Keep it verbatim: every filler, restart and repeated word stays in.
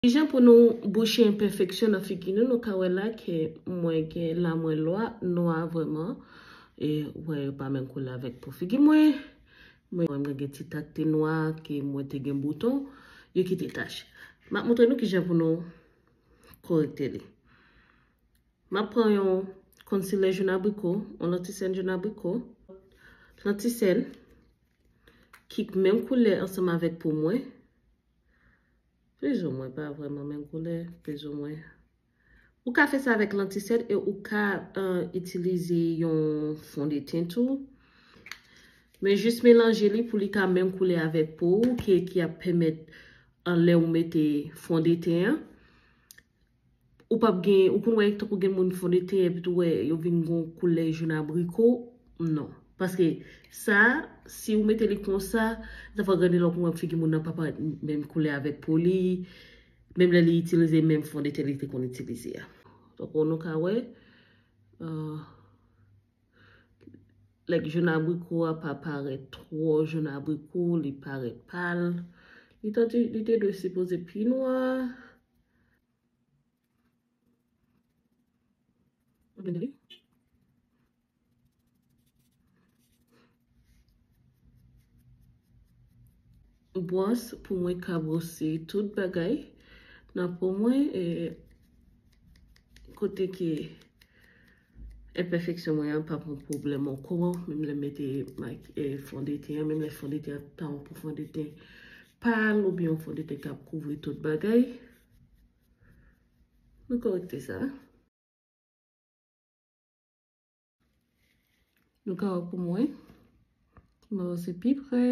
Kijan pou nou bouche enpèfeksyon nan figi nou? Nou ka wè la ke mwen gen la mwen lwa, nwa vrèman. E wè, yo pa menm koulè avèk po figi mwen. Mwen, mwen gen ti tak te nwa, ke mwen te gen bouton, yo kite tach. M ap montre nou kijan pou nou korekte li. M ap pran yon concealer jòn abriko, yon lantisèl jòn abriko. Lantisèl ki menm koulè ansanm avèk po mwen. Plizoumwen, pa vrèman menm koulè, plizoumwen. Ou ka fè sa avèk lantisèl e ou ka, euh, itilize yon fondeten tou. Men jis melanje li pou li ka menm koulè avèk po ou, ki, ki ap pèmèt, euh, lè ou mete fondeten an, ou p ap gen, ou konn wè tankou gen moun fondeten epi tou wè yo vin gon koulè jòn abriko, non. Paske sa, si ou mete li konsa, sa fè gade lè ou konn wè figi moun nan pa parèt menm koulè avèk po li, menm lè li itilize menm fondeten li te konn itilize a. Donk, nou ka wè, euh, like, jòn abriko a pa parèt twò jòn abriko, li parèt pal. Li te, li te dwe sipoze pi nwa. Bwòs pou mwen ka bwose tout bagay nan po mwen, e, kote ke enpèfeksyon mwen an pa pran pwoblèm ankò, menm lè m mete mak-, e, fondeten an, menm lè fondeten an ta yon fondeten pal oubyen yon fondeten k ap kouvri tout bagay. Nou korekte sa. Nou ka wè pou mwen. M avanse pi pre.